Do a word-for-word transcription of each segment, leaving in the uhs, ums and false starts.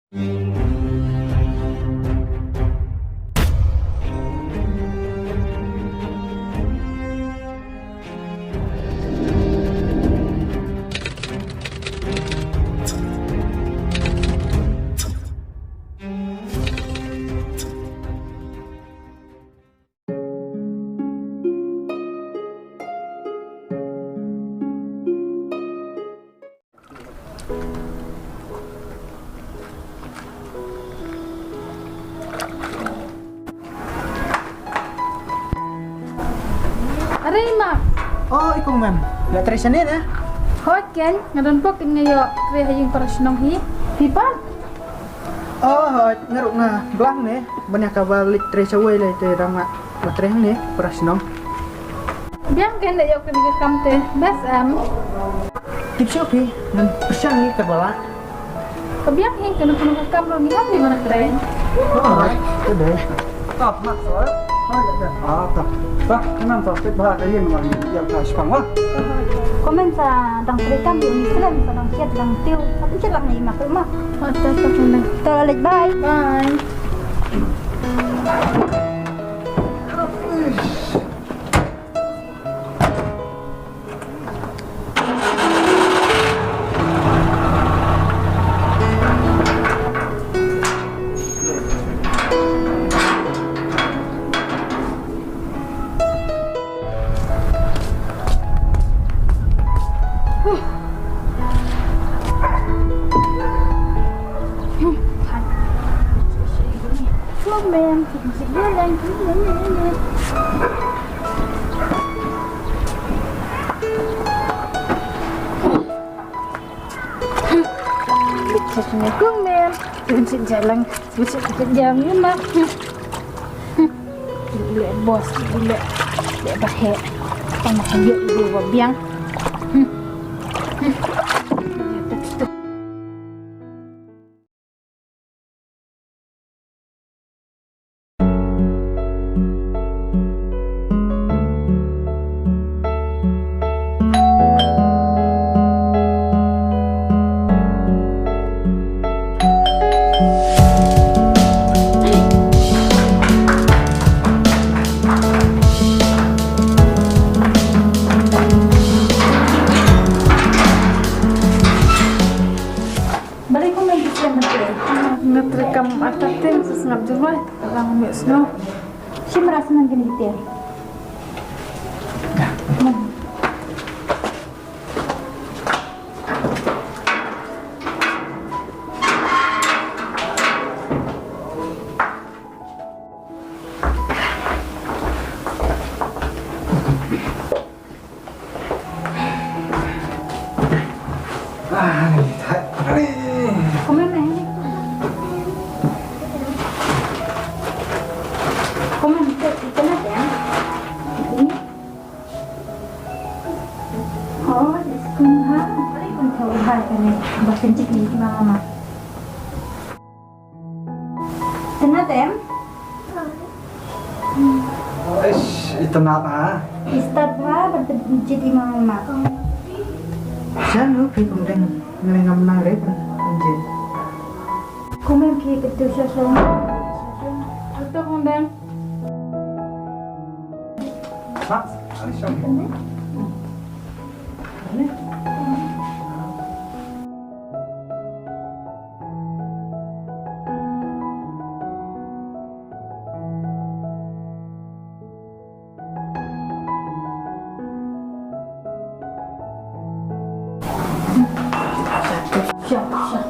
Are i ma. Oh, i kong Mem. Nga trei shane ne? Hooid ken, nga don bok ken nga ïoh trei ha ïing para shnong hi. Phi pat? Oh, hooid, nga ruh nga blang ne. Ban ïa kaba leit trei shawei lei te dang nga la trei hangne para shnong. Biang ken da ïoh kane ka kam te. Best em. Tip shuh phi, ngan pyrshang ïa kaba lah. Ka biang hi kano kano ka kam ruh ngi hap hi ban trei. Alright, ka dei. Tap, mak, sir. Ah, tap. Tap, nan tap, tap, ba ka ïing lang ïa ka shipang, wah. Comment sa dang trei kam ïa u ni slem, sa dang kiat dang tiew. Tapi kiat lang ïa i mak ruh ma. Ah, tap, tap, tap. To la leit, bye. Bye. Kong Mem, shu jalan, shu jalan ni ma. Leh bos, leh, leh ba heh. Tang ma heh, leh ba biang. Balei kumne ki slem hynrei? Nga trei kam artatien sa sngap jingmai. Rang mih snoh. Shim ras ngan kini hitir. Comment na hini. Comment tu ikan ada. Ini. Oh, ikan ha. Mari kun tahu hai kami. Bahkan cik ni mama. Itynnad em? Ish, itynnad ha. Itynnad ha, ban pynjit i mama. Sha nu phi kumdeng, ngi ngam nang re pynjit. Kumem ki pyntu sha sha. Pyntu kumdeng. Ha, ali sha.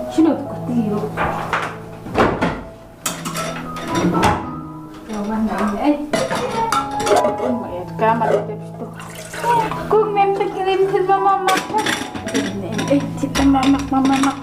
Shino tu kati ro. Kawan na ni, eh. Kung mem tu kirim tu mama mak. Eh, tu mama mak, mama mak.